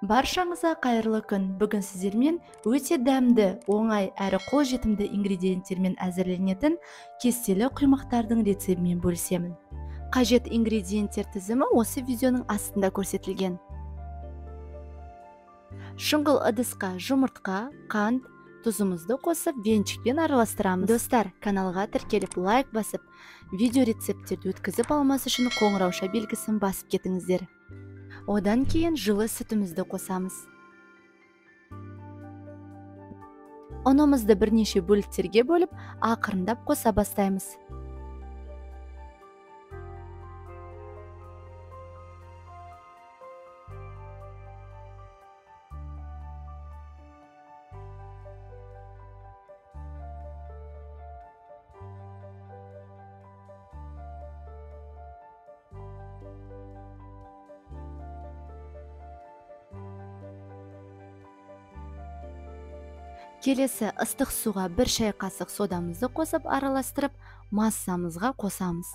Баршаңызға қайырлы күн. Бүгін сіздермен өте дәмді, оңай әрі қолжетімді ингредиенттермен әзірленетін кестелі құймақтардың рецептімен бөлісемін. Қажет ингредиенттер тізімі осы видеоның астында көрсетілген. Шұңғыл ыдысқа жұмыртқа, қант, тұзымызды қосып венчикпен араластырамыз. Достар, каналға тіркеліп, лайк басып, видео рецепттерді өткізіп алмас үшін қоңырауша белгісін басып кетіңіздер. Одан кейін жылы сүтімізді қосамыз. Ұнымызды бірнеше бөліктерге бөліп, ақырындап қоса бастаймыз. Келесі ыстық суға бір шай қасық содамызды қосып араластырып, массамызға қосамыз.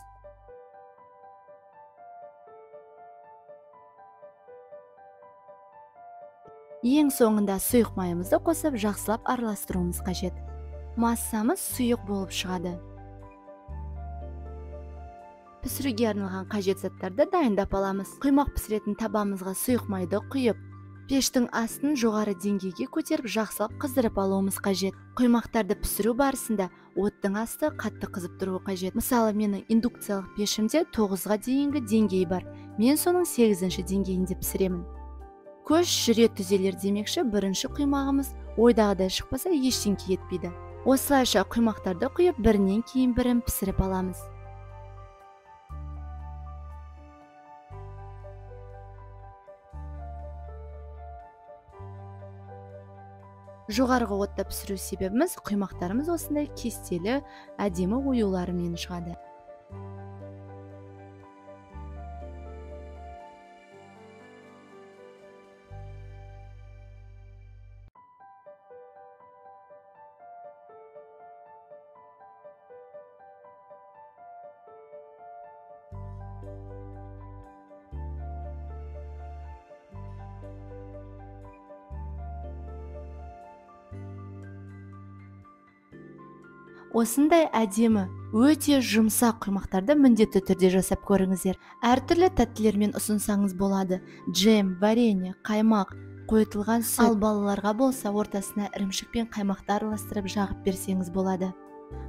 Ең соңында сұйық майымызды қосып, жақсылап араластыруымыз қажет. Массамыз сұйық болып шығады. Пісіруге арналған қажет заттарды дайындап аламыз. Құймақ пісіретін табамызға сұйық майды құйып, пештің астын жоғары деңгейге көтеріп, жақсылап қыздырып алуымыз қажет. Құймақтарды пісіру барысында оттың асты қатты қызып тұруы қажет. Мысалы, менің индукциялық пешімде 9-ға дейінгі деңгей бар. Мен соның 8-ші деңгейінде пісіремін. Көш жүре түзелер демекші, бірінші құймағымыз ойдағыдай шықпаса ештеңке етпейді. Осылайша құймақтарды құйып, бірінен кейін бірін пісіріп аламыз. Жоғарғы отта пісіру себебіміз құймақтарымыз осындай кестелі, әдемі оюларымен шығады. Осындай әдемі, өте жұмсақ құймақтарды міндетті түрде жасап көріңіздер. Әртүрлі тәттілермен ұсынсаңыз болады. Джем, варенье, қаймақ, қойытылған сүт. Ал балаларға болса, ортасына ірімшік пен қаймақты араластырып жағып берсеңіз болады.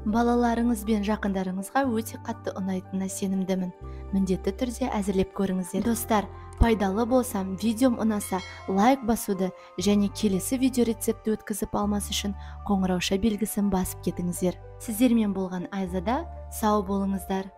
Балаларыңыз бен жақындарыңызға өте қатты ұнайтынына сенімдімін. Міндетті түрде әзірлеп көріңіздер. Достар, пайдалы болсам, видеом ұнаса, лайк басуды және келесі видео рецептті өткізіп алмас үшін қоңырауша белгісін басып кетіңіздер. Сіздермен болған Айзада, сау болыңыздар.